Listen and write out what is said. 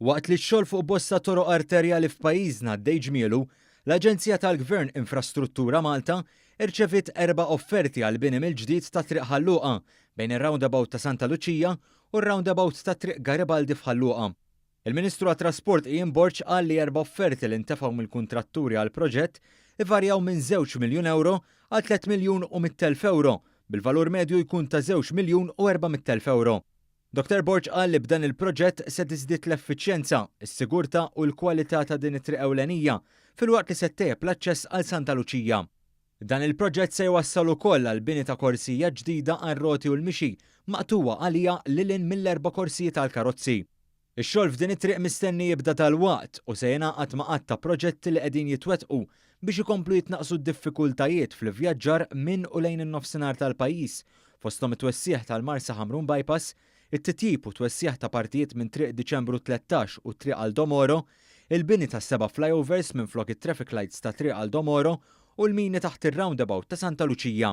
Waqt li x-xogħol fuq bosta toroq arterjali f'pajjiżna għaddej ġmielu, l-Aġenzija tal-Gvern Infrastruttura Malta irċeviet erba' offerti għall-bini mill-ġdid ta' Triq Ħal Luqa bejn ir-roundabout ta' Santa Luċija u r-roundabout ta' Triq Garibaldi f'Ħal Luqa. Il-Ministru għat-Trasport Ian Borg qal li erba' offerti li ntefgħu mill-kuntratturi għall-proġett ivarjaw minn żewġ miljun ewro għal 3,100,000 ewro, bil-valur medju jkun ta' 2,400,000 ewro. Dr Borg qal li b'dan il-proġett se tiżdied l-effiċjenza, is-sigurtà u l-kwalità ta' din it-triq ewlenija, filwaqt li se ttejjeb l-aċċess għal Santa Luċija. Dan il-proġett se jwassal ukoll għal bini ta' korsija ġdida għar-roti u l-mixi, maqtugħa għaliha lil hinn mill-erba' korsiji tal-karozzi. Ix-xogħol f'din it-triq mistenni jibda dalwaqt u se jingħaqad ma' għadd ta' proġetti li qegħdin jitwettqu biex ikomplu jitnaqqsu d-diffikultajiet fl-ivvjaġġar minn u lejn in-nofsinhar tal-pajjiż, fosthom it-twessigħ tal-Marsa Ħamrun Bypass, it-titjib u t-twessigħ ta' partijiet minn Triq Diċembru 13 u Triq Aldo Moro, il-bini ta' seba' flyovers minflok it-traffic lights ta' Triq Aldo Moro u l-mini taħt ir-roundabout ta' Santa Luċija.